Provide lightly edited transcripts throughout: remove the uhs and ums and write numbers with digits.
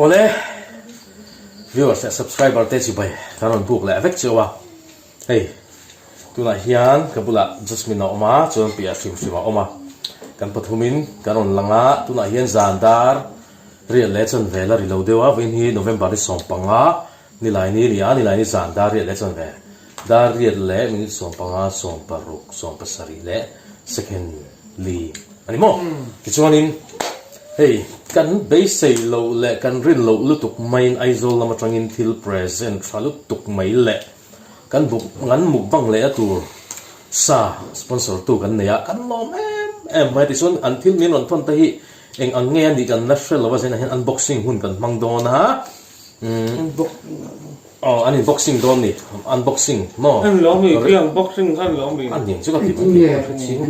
Awle, viewers leh subscriber te chibai kan rawn buk leh vek cheu a, hei tunah hian ka bulah Jasmine a awm a, chuan piah hrim hrim a awm a, kan pathumin kan rawn lang a, tunah hian zan dar riat leh chanve la ri lo deuh a, vawiin hi November ni 15 Nilaini a ni a, Nilaini zan dar riat leh chanve dar riat leh minute 15, 16, 17 leh second li a ni maw? Tichuanin hei kan beisei loh leh kan rin loh lutuk maiin Aizawl lam atangin thil present tha lutuk mai leh kan buk ngan mukbang lehna tur sa sponsor tu kan nei a, kan lawm em em mai a. Tichuan an thil min rawn thawn te hi eng ang nge a nih kan la hre lo a, zainah hian unboxing hun kan hmang dawn a. Aw an in boxing dawn ni unboxing maw. An lo mi khi ang boxing kha an lo mi. An ning chu ka ti mai ti ka hre ching.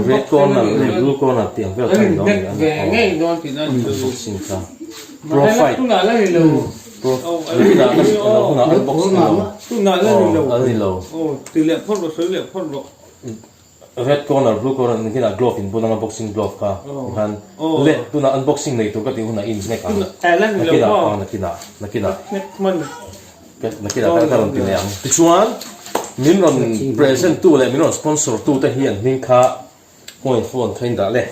Red corner leh blue corner tih ang vel kha an lo mi an ngei dawn tih na an boxing kha. Pro fight. Tunah la ni lo. Pro tunah la ni lo hunah unboxing lo. Tunah la ni lo. Aw la ni lo. Aw ti leh phawt rawh sawi leh phawt rawh. Red corner blue corner ni kinah glove in bun anga boxing glove kha tikhan le tunah unboxing nei tur ka tih hunah i inhnek ang nakinah aw nakinah nakinah nakinah ka rawn ti leh ang tichuan min rawn present tu leh min rawn sponsor tu te hi an hming kha point phone kha in dah le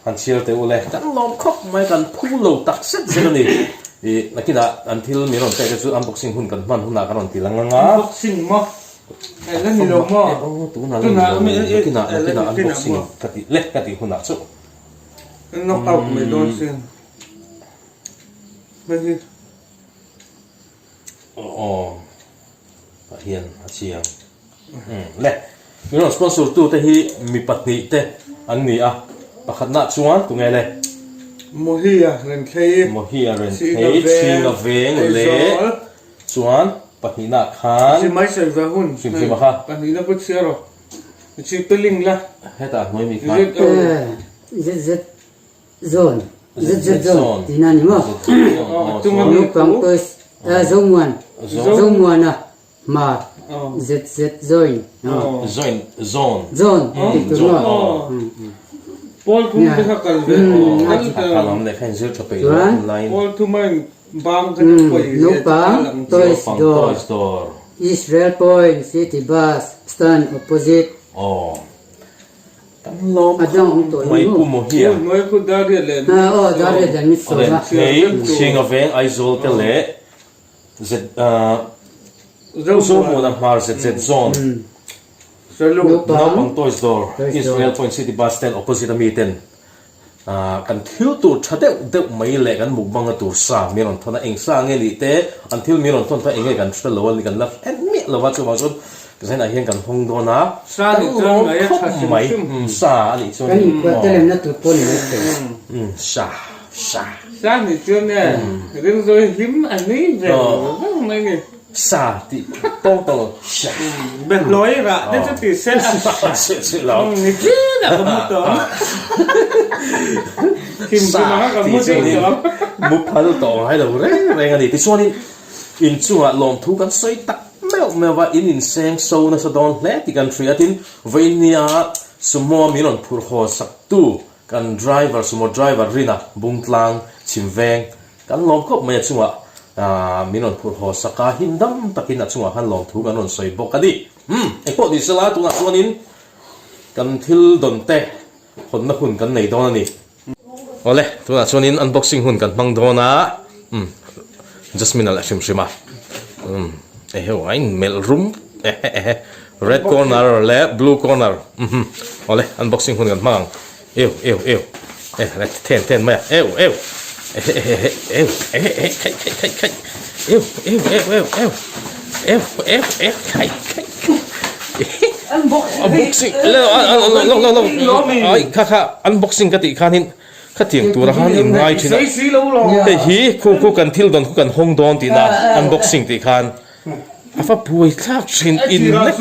han chhiar teh u le kan lawm khawp mai kan phu lo tak zet zet a ni ih nakinah an thil min rawn pek te chu unboxing hun kan hman hunah kan rawn ti lang anga unboxing maw La ni lo maw? Aw tunah la ni lo, nakinah nakinah unboxing ka tih leh ka tih hunah chu. Knock out mai dawn sin. Hei hi. Aw tah hian a chiang. Le min rawn sponsor tu te hi mi pahnih te an ni a, pakhatna chuan tunge le? Mohia Renthei. Mohia Renthei Chhinga Veng leh Chuan pahnihna khan. Hrim mai sawi ve hun. Hrim hrim a kha. Pahnihna pawh chhiar aw. Chi peling la. Hetah hnuai mi kha. ZZ zone. ZZ zone tihna a ni maw? Naupang toys Zomuan Zomuana hma ZZ join. Join zone. Zone tih tur maw? Pawl thum te kha kal ve. A lam leh kha inzir tha peih lo online. Pawl thum a in Bang ka ni pawih zia chu Naupang kal ang Toys Naupang Dawr, Toys Dawr. Israel Point City Bus Stand opposite. Aw. Kan lawm A dang awm tawh mai lo Pu maw? Mohia. Aw hnuai khu Daria leh Ha aw Daria leh mit sawm a. Hei Chhinga Veng Aizawl te leh Z Zohmuana Hmar ZZ Zone. Naupang Toys Dawr, Israel Point City Bus Stand opposite a mi ten Kan thil tur tha deuh deuh mai leh kan mukbanga tur sa mi rawn thawn a, eng sa nge nih te, an thil mi rawn thawn kha eng nge kan hre lo a ni, kan la hre miah lo a, chuvang chuan zainah hian kan hawng dawn a, kan lawm khawp mai, sa a nih chuan Kan inkuah te lemna tur pawh ni mai thei. Sa, sa. Sa nih chuan e, rilzawi hlim a nui ve veng mai ni. Sa tih tawng tawng lo sa. Behlawi rah te chu ti se a sa. Ni chin a ka mu tawh ang. Him Sa him anga ka tih mu chuan ding in tawh ang. mu phal tawh ngai lo reng reng a ni. Tichuanin inchungah lawmthu kan sawi tak meuh meuh a, in inseng so nasa dawn hle tih kan hria. Tin, vawinia sumo min rawn phurh haw saktu kan driver, sumo driver Rina Bungtlang Chhimveng Kan lawm khawp mai a chungah min rawn phurh haw sak a, him dam takin a chungah khan lawmthu kan rawn sawi bawk a ni. Umm, engpawh ni sela tunah chuanin kan thil dawn te hawnna hun kan nei dawn a ni. Awle, tunah chuanin unboxing hun kan hmang dawn a, umm, Jasmine a la hrim hrim a, umm, eheu a inmelh rum ehe ehe, red corner leh blue corner, umm, awle unboxing hun kan hmang ang. Eu eu eu e le then then mai a eu eu ehe ehe eu ehe ehe khaih khaih khaih khaih eu eu eu eu eu eu eu eu khaih khaih unboxing le lo lo lo ai kha kha unboxing ka tih khanin khatiang tura khan in ngai thin a hei hi khu khu kan thil dawn khu kan hawng dawn tihna unboxing tih khan A va buai thlak thin in hlek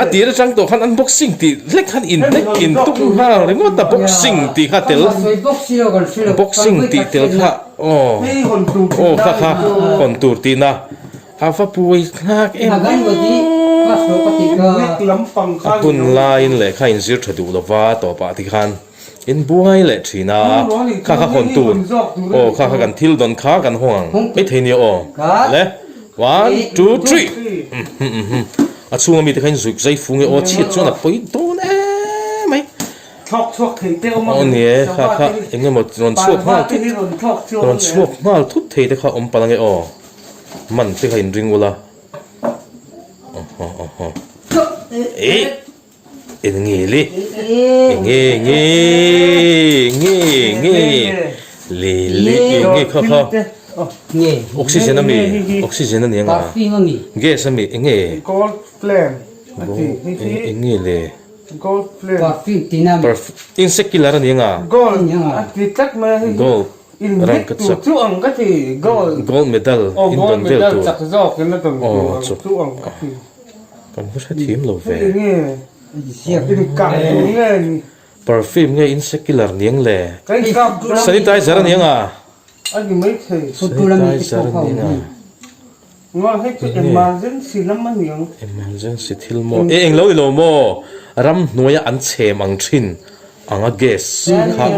a tir atang tawh khan unboxing tih hlek khan in hlek in tum nghal ringawt a boxing tih kha tel boxing tih tel kha aw aw kha kha hawn tur tihna a va buai thlak em a hun laiin lehkha inzir tha duh lova tawpah tikhan. In buai leh thin a, kha kha hawn tur aw kha kha kan thil dawn kha kan hawng ang maithei nia aw le one two three a chhunga mite kha in zuk zai fung e aw chhiat chuan a pawi dawn em mai aw ni e kha kha eng emaw rawn chhuak nghal thut rawn chhuak nghal thut thei te kha awm palh ange aw man te kha in ring ula aw aw aw eih. Eng nge le? Eng nge nge nge nge le le eng nge kha kha Nge oxygen ami oxygen ani anga perfume ami gas ami eng nge Gold flame a ti hi hi eng nge le gold flame perfume tina ami perf insect killer ani anga gold a ti tlat mai a hi gold in hmet tur chu ang ka ti gold gold medal aw in gold dawn vel medal tur chak zawk in a dawn tur aw ang chuk chu ang ka ti. Kan va hrethiam lo ve. Perfume nge insect killer niang le? Sanitizer a niang a? Sanitizer a niang a? Emergency thil maw? E englo ni lo maw? Ramhnuaia an chhem ang thin anga gas kha a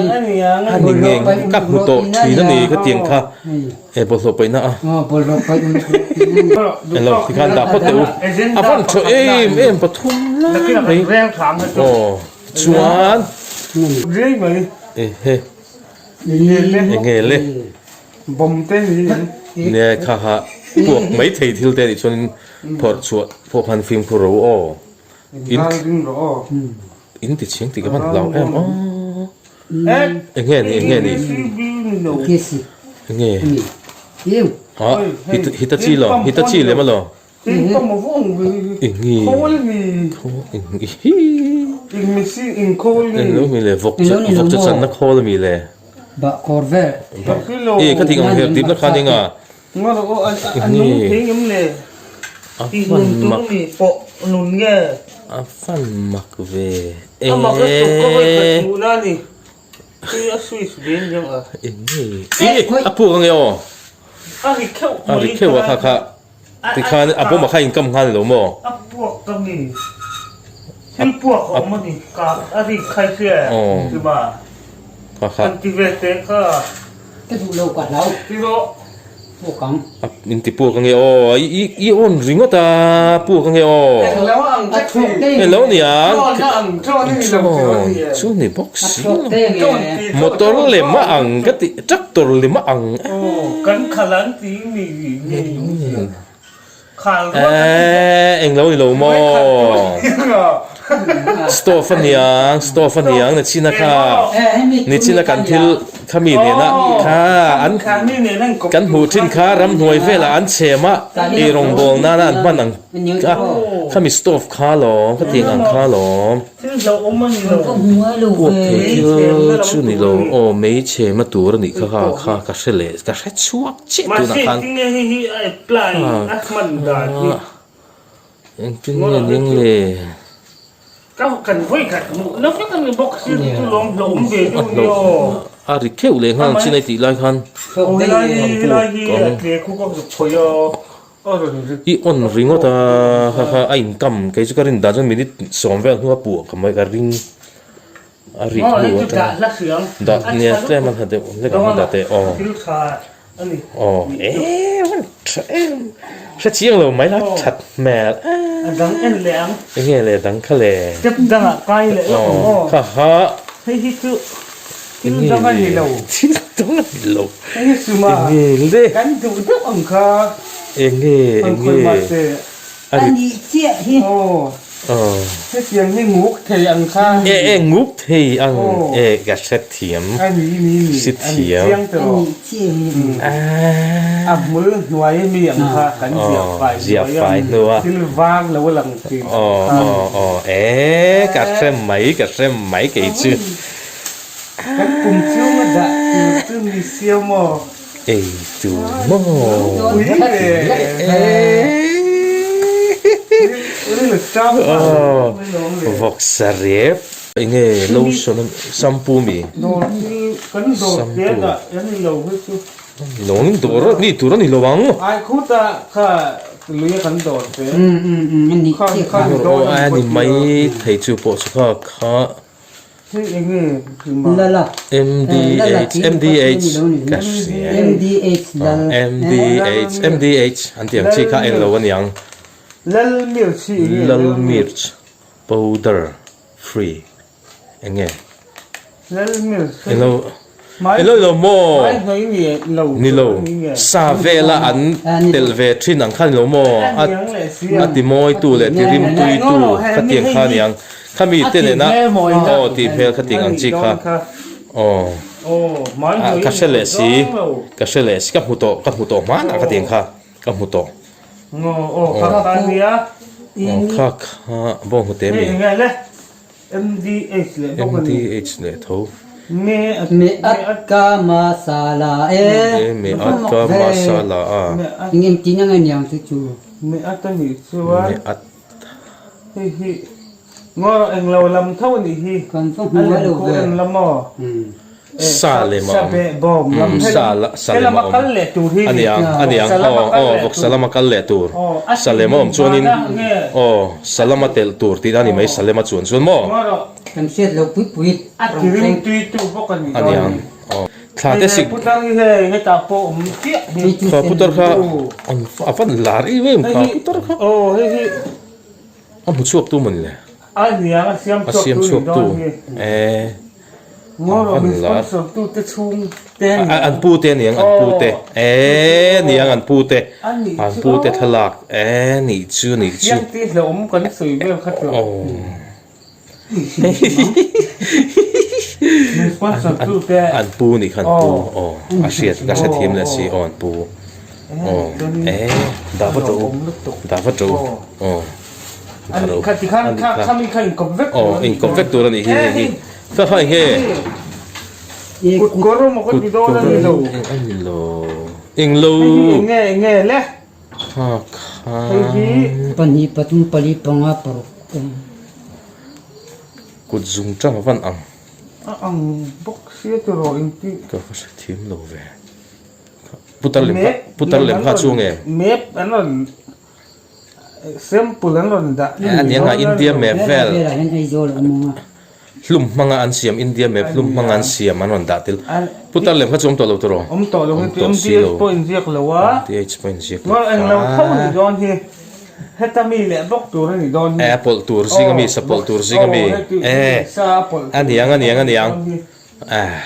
ni nge ka hmu tawh thin a ni ka tiang kha. E bawlhhlawh paihna a. Englo tikhan dah phawt teh u. A van tha em em pathum lai mai. Aw chuan ehe enge le nia kha kha puak mai thei thil te anih chuan phawrh chhuah pawh khan fimkhur ro aw. In in ti chhing tih ka van hlau em aw. Eng nge ni eng nge ni eng nge ah hitachi lo hitachi lem alo eng nge eng lo mi le vawk vawk chu channa khawl ami le e ka tih ang her dipna khan eng a eng nge a fan mak a fan mak ve Eee a puk ange aw a ri kheuh a kha kha tikhan a bawm ah kha in kam nghal lo maw aw kha kha In ti puak ange aw i i on ringawt a puak ange aw eng lo ni ang chu ni bawk si lo motor lem a ang ka ti tractor lem a ang Eeh englo ni lo maw stove a niang stove a niang nichina kha nichina kan thil khami nena kha an kan hmuh thin kha ramhnuai velah an chhem a eirawng bawl nana an hman ang kha khami stove kha lawm ka tiang ang kha lawm. Puak thei thil chu ni lo aw mei chhema tur a nih kha kha kha ka hre leh ka hre chhuak chiah tunah khan kha engtin nge ning le a ri kheuh leh nghal ang chin a tih lai khan I on ringawt a kha kha a inkam kei chu ka rin dan chuan minute sawm vel hnu a puah ka mai ka ring a rik hnu atang dah nia tlem a hla deuh hlek ang dah teh aw aw eee tha em hre chiang lo mai la that hmel eng nge le dang kha le aw kha kha Eng nge le? Thil dang a ni lo. Eng nge le? Eng nge eng nge? A ri E e nguk thei ang e ka hre thiam si thiam Aw ziah fai hnu a Aw aw aw e ka hre mai ka hre mai kei chu. Kan pum chhunga dah tur chu ni sia maw? Ei tur maw? Pui ve. Vawksa rep. Enge lotion shampoo mi? Kan dawr te dah an ni lo hi chu. Ni lo ang dawr a ni tur a ni lo ang. Ai khuta kha lui a kan dawr te. Aw a ni mai thei chu pawh chu kha kha. Lala. MDH MDH ka hria e. MDH lal. MDH MDH an tih ang chi kha englo a niang. Lal mirch hi enge? Lal mirch powder free enge? Lal mirch hi. Englo englo ilo maw? Ni lo sa vela an tel ve thin ang kha ni lo maw? A ti mawitu leh ti rimtuitu khatiang kha niang. Khami te nena aw tih hmel kha ting ang chi kha aw ah ka hre leh si ka hre leh si ka hmu tawh ka hmu tawh hmanah kha ting kha ka hmu tawh aw kha kha bawng hnute mi MDH leh tho Me at ka masala e Me at ka masala a Eng eng tin ang aniang chu chu Me at anih chuan Me at Hei hi ngaw eng lo lam tho a nih hi. Kan va hmu a lo ve. A lem lam aw. Sa lem a awm. Umm sa sa lem a awm. A niang a niang aw aw vawk sa lama kal leh tur. Sa lem a awm chuanin aw sa lama telh tur tihna a ni mai sa lema chuan chuan maw. Kan hriat loh pui pui rawng thleng. A niang aw. Thla te sik. Kha putar kha a van lar em em kha putar kha. A hmu chhuak tu mawni le? A siam chhuak tu e a van lar. An pu te aniang an pu te e niang an pu te an pu te thlalak e nih chu nih chu. Aww. An pu nih kha an pu aw a hriat ka hre thiam leh si aw an pu aw e dah va ṭo dah va ṭo aw dah ro aw inkawp vek tur a nih hi hei hi ka kha eng nge kut kawr a ni lo eng lo kha kha Pahnih pathum pali panga paruk. Kut zung tang a van ang. A ang bawk sia tiraw engti. Ka va hre thiam lo ve. Putar lem kha putar lem kha chu nge. Map an rawn sample an rawn dah. A nia nga India map vel. Hlum hmanga an siam India map hlum hmanga an siam an rawn dah tel. Putar lem kha chu awm tawh lo tiraw? Awm tawh lo Awm tawh si lo. MDH pawh inziak lo a. MDH pawh inziak lo. Ngaw englo tho a nih dawn hi. Heta mi leh bawk tur a nih dawn hi. E pawlh tur zing ami sa pawlh tur zing ami. E a niang a niang a niang.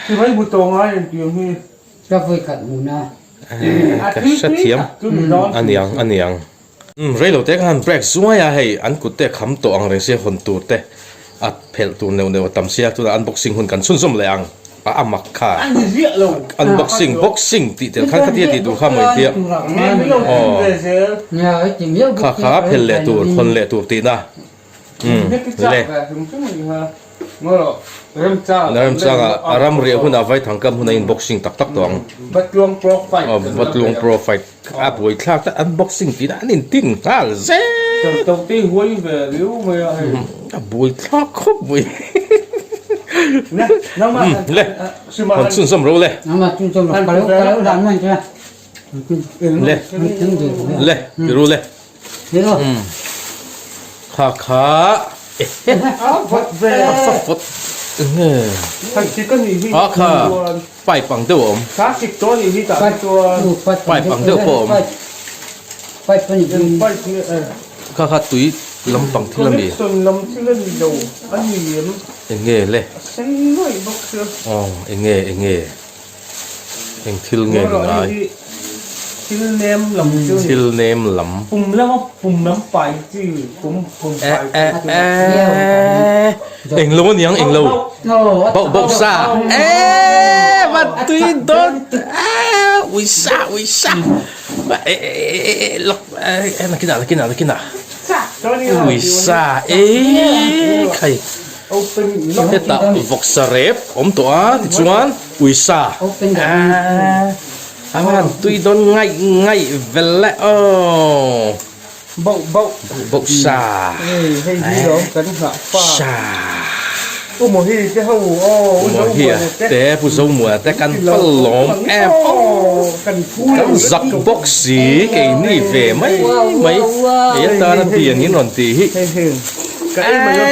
Sipai hmu tawh ngai ang tih ang hi. Ka vawi khat hmuna. Ka hrethiam a niang a niang. Umm rei lo te khan break zuai a hei an kut te kham tawh ang reng sia hawn tur te a phelh tur neuh neuh a tam sia tunah unboxing hun kan chhunzawm leh ang a a mak kha unboxing boxing tih tel khan khatia tih tur kha mawi tia aw kha kha phelh leh tur hawn leh tur tihna. Umm le. Remchanga a ram riah hunah Vaithangkam hun a in boxing tak tak tawh ang. Aw Vatluang Pro Fight a buai thlak ta an boxing tih an in tin nghal zel. A buai thlak khawp mai. Umm le han chhunzawm ro le. Le le ti ru le. Kha kha a kha pipe ang deuh a awm pipe ang deuh pawh a awm kha kha tui lampang thil a mi eng nge le aw eng nge eng nge. Eng thil nge ni ngai? Thil nem lam chu ni. Thil nem lam. Pum lama pum lam pai chi pum pum pai chi. Eh eh eng lo a niang eng lo. Bauh bauh sa. Eh va tui dawn eh ui sa ui sa. Eh eh eh lawk eh nakinah nakinah nakinah. Ui sa eh khai. Hetah vawksa rep awm tawh a tichuan uisa a van tui dawn ngaih ngaih vel le aw bauh bauh bauh sa sa umohi te pu zomuana te kan va lawm em aw kan zak bawk si keini ve mai mai hei atana tiang in rawn tih hi. Ka ei mai a.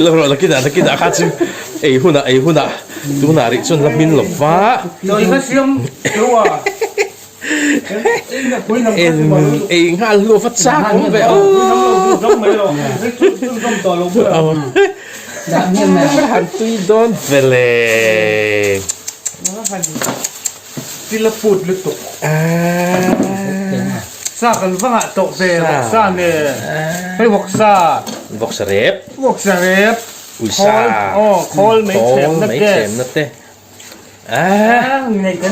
Lo rawh nakinah nakinah kha chu ei hunah ei hunah tunah rih chuan la hmin lo va. Ei nghal hlu va chak awm ve aw. Han tui dawn ve le. Thil a put lutuk. Sa kan va ngah tawh ve vawksa nge hei vawksa. Vawksa rep. Vawksa rep. Uisa. Aw khawl mai chhemna te. Chhemna te.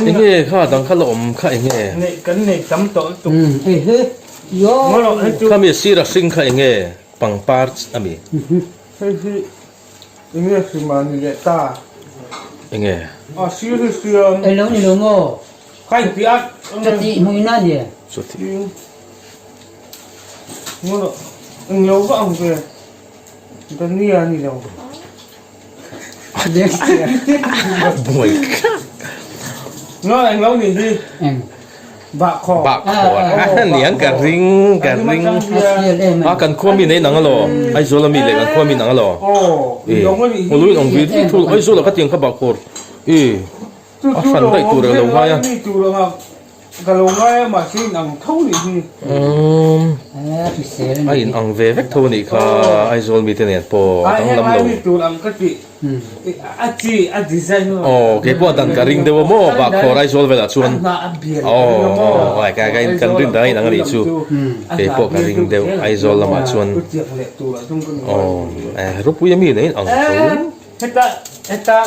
Enge kha dang kha la awm kha enge. Neih kan nei tam tawh lutuk. Khami sir a hring kha enge pangpar ami. Hei hi Enge hrim a ni leh ta? Enge? A sir hi siam. Elo ni lo maw? Ka in piah a. Chutih hmuina a ni. Chutih. Ngawt englo va ang ve. Dania ni lo. Buai kha. Ngawt englo ni hi. Eng. Bahkhawr. Bahkhawr. Niang ka ring ka ring. A kan khua mi nei nang alaw. Aizawl ami leh kan khua mi nang alaw. E. Ulu in ong vi vi thul Aizawl ah ka tiang kha bahkhawr. E. A hran daih tur alo ngai a. Ka lo ngai a mahse in ang tho nih hi. Umm. A in ang ve vek tho anih kha Aizawl mite nen pawh a danglam lo. Tur ang ka tih. A chi a design a. Aw kei pawh a dan ka ring deuh a maw Bahkhawr Aizawl velah chuan aw ka kan rin dan a inang a nih chu kei pawh ka ring deuh Aizawl lamah chuan aw ropui ami nen a inang tho.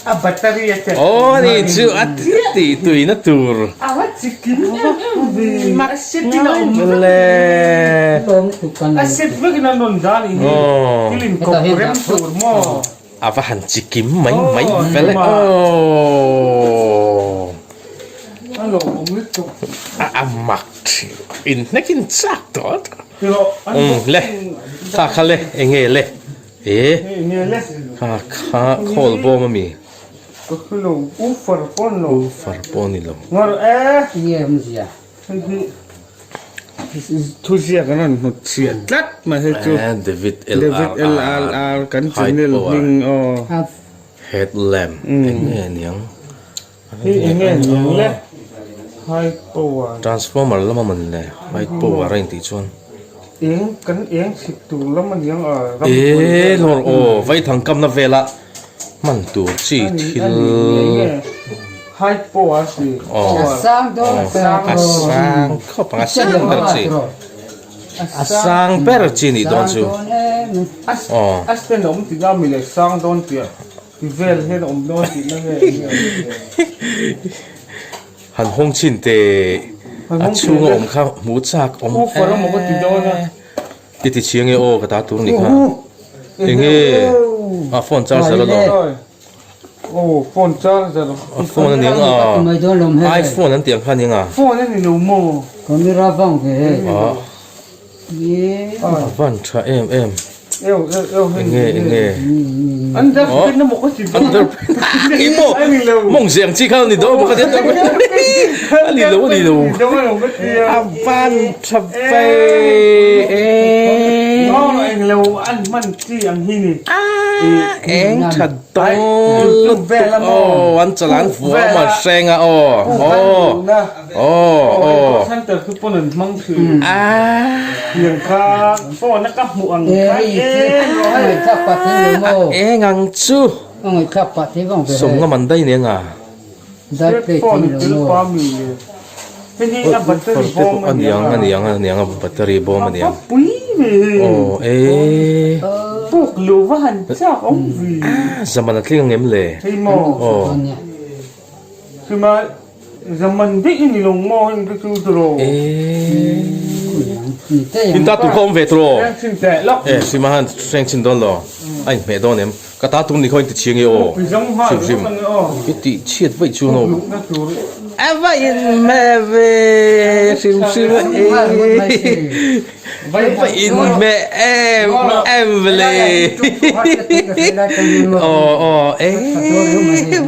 A battery a check. Aw ani chu a tih tuina tur. A va chikim em em ve. A set in a awm vek. Le. A set vek in a rawn dah anih hi. Thil in kawp rem tur maw. A va han chikim mai mai fel e. Aw. A lawmawm lutuk. A mak thin. In hnek in chak tawh. Umm le. Kha kha le enge le. E kha kha khawl bawm ami? Ka hre lo, woofer pawh ni lo. Woofer pawh ni lo. Ngawr e. Nge awmzia? Hei hi thuziak an rawn hnut chhiah tlat mai hei chu. David LRR. David LRR kan channel hming aw. Headlamp eng nge niang? Hei eng nge niang le? High power. Transformer lam a mawn le? High power a intih chuan. Eng kan eng chhit tur lam a niang a ram E lawr aw vaithang kamna vela hman tur chi thil. High power si. A sang dawn a sang khawp ang a sang ber chi. A sang ber chi nih dawn chu. Aw. A stand a awm tih na mi le sang dawn tih a. Ti vel hian a awm dawn tih na nge eng nge awm ve. Han hawng chhin teh a chhung a awm kha hmu chak awm e. Ufar amaw ka ti dawn a. I ti chhiang e aw ka ta tur ni kha. Enge a phone charger a lawm. Aw phone charger. A phone a niang a iPhone an tih ang kha a niang a. Phone a ni lo maw. Camera vang ve hei. A van tha em em. Enge enge. Underpin emaw ka ti dawn. Underpin. Emaw mawng ziang chi kha a ni dawn emaw ka ti underpin. A ni lo a ni lo. A van tha ve e. Eng lo an hman chi ang hi ni. Eng tha dawn lutuk aw an chalan vua a hreng a aw aw. Aw aw. Center chu pawn an hmang thin. Tiang kha phone a ka hmuh ang kha e. Eng ang chu. Sawmnga man daih nia nga. Phone tel pa mi le. Hei hi a battery bawm a niang a niang a niang a battery bawm a niang. A pui ve hei. Aw e. Puk lo va han chak awm ve. Zaman a tling ang em le. Hei maw. Aw. Chuma Zaman daih i ni lo maw heng te chu tiraw? In ta tur kha awm ve tiraw? E Sima han hreng chhin dawn lo, a inhmeh dawn em? Ka ta tur ni khaw in ti chhiang e aw, hrim hrim i tih chhiat vaih chuan aw. A va inhmeh ve hrim hrim a e. Va inhmeh em em le. Aw aw e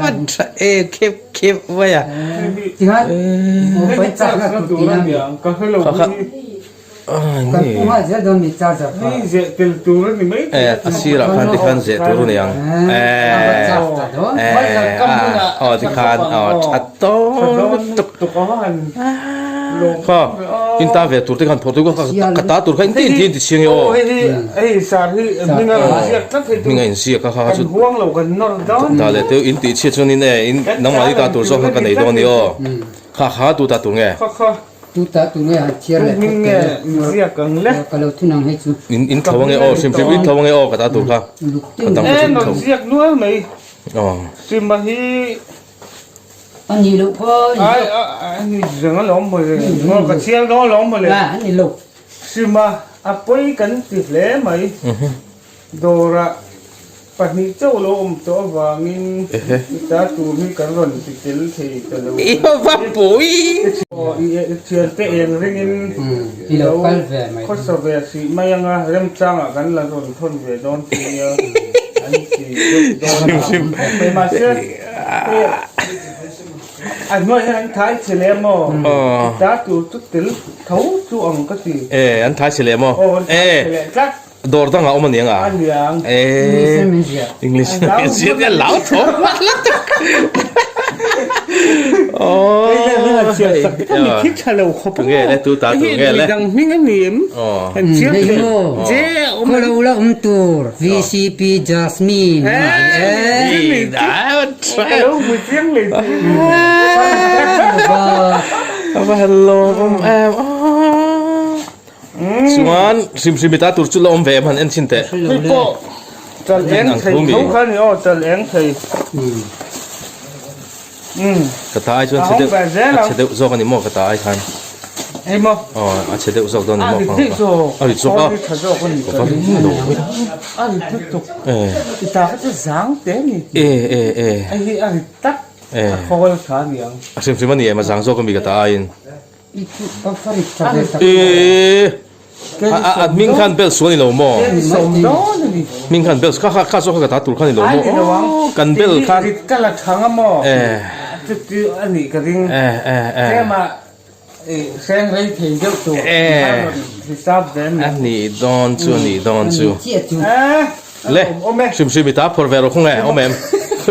va tha e khep khep mai a. Kan pu nghal zel dawn mi charger kha. Hei zeh tel tur a ni mai thei a. A sirah khan tikhan zeh tur a ni ang. Aw tikhan aw tha dawn lutuk. Kha in ta ve tur te khan phawrh tur kha ka ta tur kha in ti in ti in ti chhiang e aw. Hei sar hi hming a rawn ziak tlat hei tu. Hming a inziak a kha kha chu. Kan huang lo kan nawr dawn. Dah leh teuh in tih chhiat chuan in e in nangmahni ta tur zawk kha ka nei dawn a ni aw. Kha kha tu ta tur nge? Kha kha. Tu ta tur nge han chhiar leh phawt nge inziak ang le. Ka lo thun ang hei chu. In in tho ange aw hrim hrim in tho ange aw ka ta tur kha. Ka dang ka E chu rawn tho. ziak nual mai. Aw. Sima hi. A ni loh kha. Ai a ni reng alawm mawle. Aw ka chhiar dawn alawm mawle. A ni lo. Sima a pawi kan ti hle mai. Dawrah pahnih chauh lo awm tawh avangin i ta tur hi kan rawn ti tel thei ta lo. I va pawi! Aw, i thiante eng ringin i lo kal ve mai. Khawsa ve hrih mai anga remchangah kan la rawn thawn ve dawn che nia an ti deuh dawn a. Hei mahse, hei a hnuai hian an thai che leh maw? I ta tur chu tel tho chu ang ka ti. E, an thai che leh maw? Aw, an thai che leh tlat. Dawr dangah awm a ni ang a? A niang. Eee. English in min ziah. English in min ziah. Lau tho hmat la tak. Oh. Mi tha lo khawp. Tu nge le tu ta tu nge le. Dang hming a ni em? Oh. Han chiang Hei maw. Je awm. Khawlo la awm tur VCP Jasmine. Eh. Ka lo hmu chiang leh. Ava hello awm em. Oh. Chuan hrim hrim i ta tur chu la awm ve em han en chhin teh. Hei pawh chal eng thei tho kha ni aw chal eng thei. Ka ta ai chuan chhe deuh a chhe deuh zawk a ni maw ka ta ai khan. Hei maw. Aw a chhe deuh zawk dawn a ni maw. A rit daih zawk. A rit zawk a. A rit tha zawk a ni. Ka va ring lo. A rit lutuk. I ta kha chu zang te a ni. E e e. Hei hi a rit tak. A khawl tha a ni ang. A hrim hrim a ni em a zang zawk a mi ka ta aiin. Eee a hming khan bel sual ni lo maw hming khan bel kha kha zawk kha ka ta tur kha ni lo maw kan bel khan eh eh a nih dawn chu a nih dawn chu le hrim hrim i ta phawrh ve rawh khaw nge awm em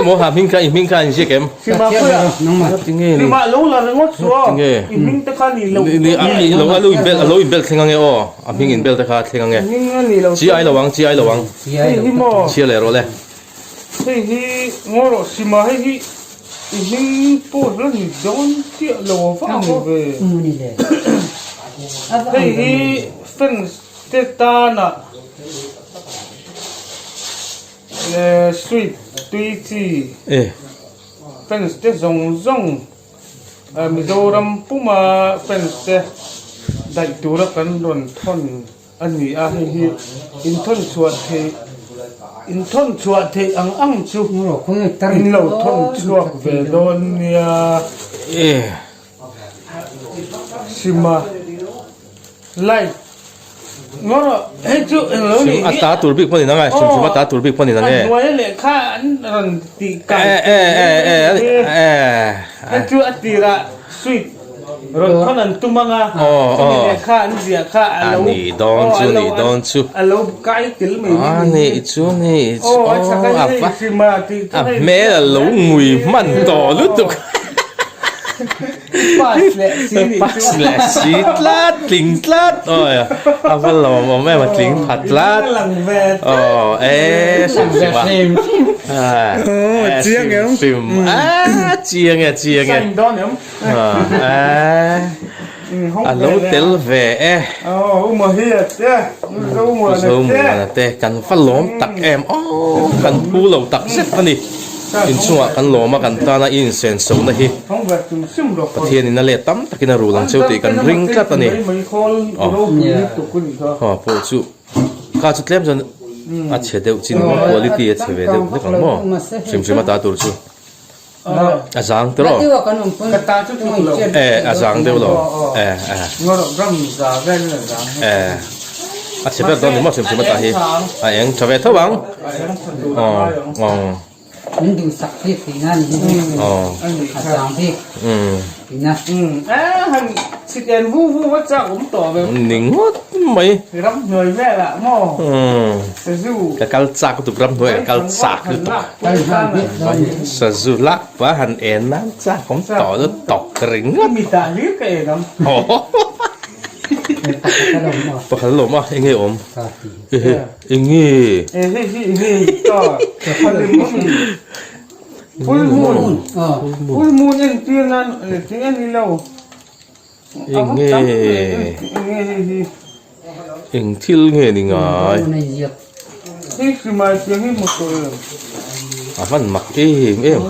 maw ha hming kha i hming kha a inziak em tinge ni tinge ni a lo a lo inbel a lo inbel thleng ange aw a hming inbel te kha a thleng ange chi ai lo ang chi ai lo ang chhia leh rawh le hei hi ngaw rawh sima hei hi i hming pawh la ni dawn chiah lo a vang ve hei hi fence te tana Sweet tui chi fans te zawng zawng Mizoram puma fans te daih tura kan rawn thawn a ni a, hei hi inthawn chhuah theih inthawn chhuah theih ang ang chu in lo thawn chhuak ve dawn nia. Sima light ngaw rawh hei chu englo nih a ta tur bik pawh ni nang e hrim hrim a ta tur bik pawh ni nang e a hnuai lehkha an rawn tih kai e e e e e hei chu a tirah sweet rawn thawn an tum anga chumi lehkha an ziah kha a lo a nih dawn chu nih dawn chu a lo kai tel mai a nih chu nih chu aw a chhak a hei hrim a tih chu a hei hmel a lo ngui hman tawh lutuk. Pass leh si nih chu. Pass leh si tlat, tling tlat. Awi a va lawmawm em a tling pha tlat. Lang ve tlat. Aw e hrim hrim a. Aw chiang em. Hrim a chiang e chiang e. Sign dawn em. A lo tel ve e. Aw u Mahia te, u Zomuana te. Zomuana te kan va lawm tak em aw kan phu lo tak zet a ni. Inchungah kan lawm a kan tana i insenso na hi Pathianin a let tam takin a rul ang cheu tih kan ring tlat a ni. Aw ha pawh chu kha chu tlem chuan a chhe deuh chin quality a chhe ve deuh hlek ang maw hrim hrim a ta tur chu. A zang te rawh. E a zang deuh lo. E e. E a chhe ber dawn ni maw hrim hrim a tah hi. A eng tha ve tho ang. Aw aw. Min duhsak bik tih na ni hi. Aw. A zang bik. Umm. thin a. Umm e han chhit en vu vu va chak awm tawh ve. Ni ngawt mai. Ramhnuai velah maw sazu. Ka kal chak lutuk ramhnuai ka kal chak lutuk. Sazu lak pa han en nan chak awm tawh lutuk ringawt. Mitah hlir ka en ang. Pakhat a lawm a enge awm ehe enge Full moon full moon entir nan tih a ni lo enge eng thil nge ni ngai a van mak em em.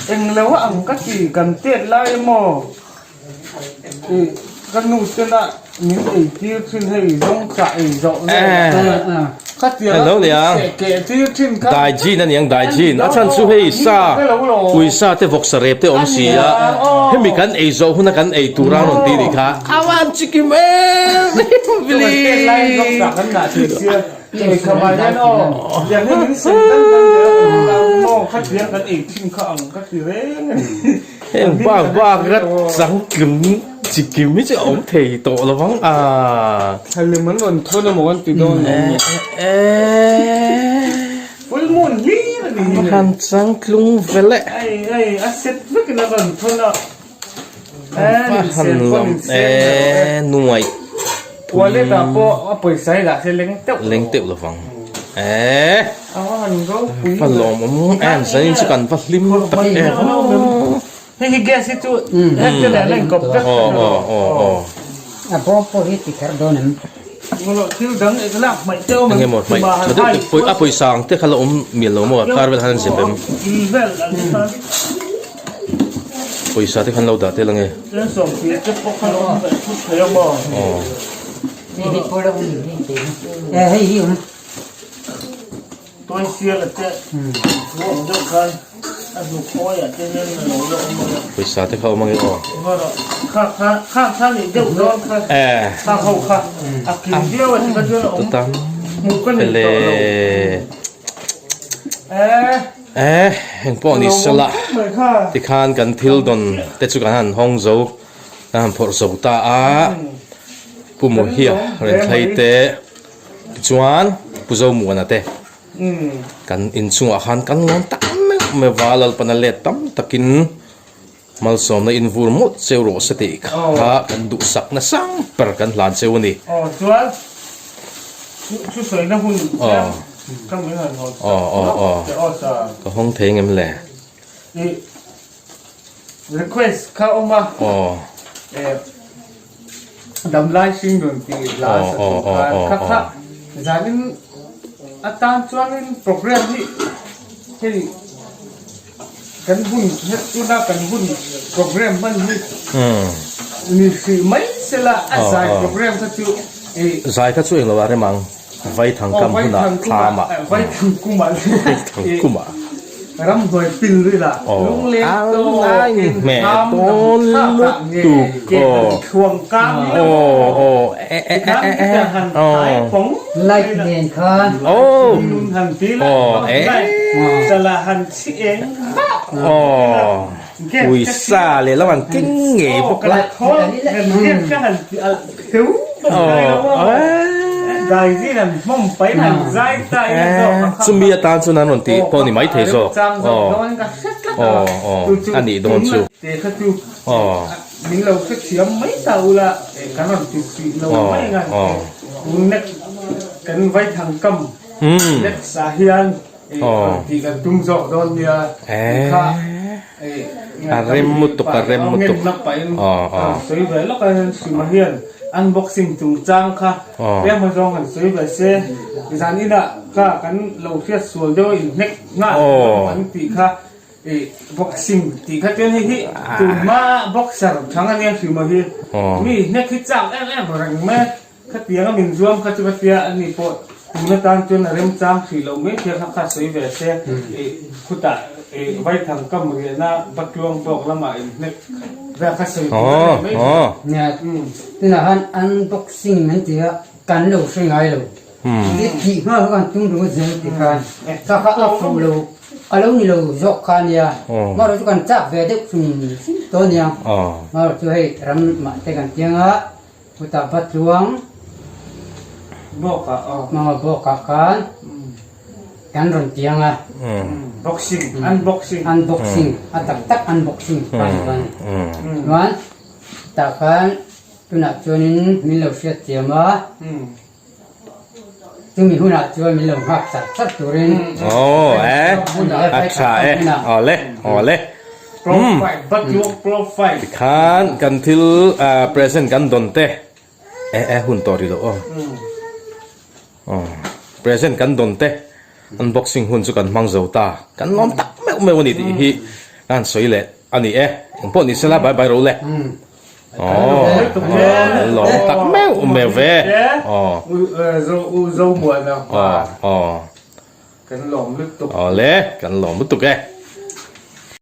Englo a ang ka ti kan tet lai emaw ih ka nu tena min ei tir thin hei zawng chah ei zawh vel ka tia Hello nia seh keh tir thin kha Daijin a niang Daijin a chhan chu hei sa uisa te vawksa rep te awm si a hemi kan ei zawh huna kan ei tur a rawn ti nih kha a van chikim em Billy Heng bak bak rat changtlung chikim hi chu a awm thei tawh lo vang a. A han changtlung vel e. A han lam e nuaih leng teuh lo vang e. Va lawmawm em zanin chu kan va hlim tak em aw aw aw aw. Enge maw hmaih tha deuh deuh a pawisa ang te kha la awm mial lo maw kar vel khan an zep em pawisa te khan lo dah tel ange aw. Pawisa te kha awm ange aw. Ele eh engpawh ni sela tikhan kan thil dawn te chu kan han hawng zo kan han phawrh zo ta a Pu Muhia Renthlei te. Tichuan, Pu Zomuana te kan inchungah khan kan lawn tak meuh meuh va, Lalpana let tam takin malsawmna in vur mawlh cheu rawh se tih kha kan duhsakna sang ber kan hlan cheu a ni. Aw chuan thusawi hun tlem ka min han hawn sak lawk che aw sir. Ka hawng thei ngem le? I request kha awm a. Aw. Damlai hringnun tih hla sa tur khan kha kha zanin atan chuanin program hi hei kan hun tuna kan hun program hman hi ni hrih mai sela a zai program kha chu ih Zai kha chu englo ah rem ang. Vaithang kam hunah thlamah. Vaithang kumah. Vaithang kumah. Ramhnuai pil rila lungleng tawk in thlam dawn lutuk aw aw e e e e aw Light nen khan aw aw pawisa leh lam an keng ngei bawk la Chumi atan chuan an rawn tih pawh ni maithei zawk aw aw aw a nih dawn chu aw aw umm aw a rem lutuk a rem lutuk aw aw Unboxing chungchang kha tlem azawng han sawi ve se zan inah kha kan lo hriat sual deuh a inhnek nghal an tih kha ih boxing tih kha chuan hei hi tunhma boxer thang ania hrima hi mi hnek hi chak em em reng mai a. Khatiang a min zuam kha chu ka tia ani pawh tun atan chuan a remchang hrih loh mai thia kha kha sawi ve se ih khutah ih vaithang kam riahna Batluang tawk lamah inhnek vel kha sawi tur a nei mai thei. Nia tunah khan unboxing an ti a kan lo hre ngai lo i tih hma kha kan tum ringawt zel ti khan kha kha a fuh lo. A lo ni lo zawk kha a nia. Marawh chu kan chak ve deuh hrim hrim tawh a nia. Marawh chu hei ram mah te kan tiang a, chutah Batluang Mama bawkah khan kan rawn tiang a. Boxing, unboxing. Unboxing, a tak tak unboxing kha a ni ta a ni. Chuan tah khan tunah chuanin min lo hriat thiam a. Chumi hunah chuan min lo nghak char char turin Aw e, a tha e, aw le, aw le. Tikhan kan thil present kan dawn te, e e hun tawh rih loh aw. Aw, present kan dawn te, unboxing hun chu kan hmang zo ta, kan lawm tak meuh meuh a ni tih hi ka han sawi leh a ni e. Engpawh ni sela bye bye ro le. Aw, lawm tak meuh meuh ve. Aw. Zo muan ang. Aw, aw. Kan lawm lutuk. Aw le, kan lawm lutuk e.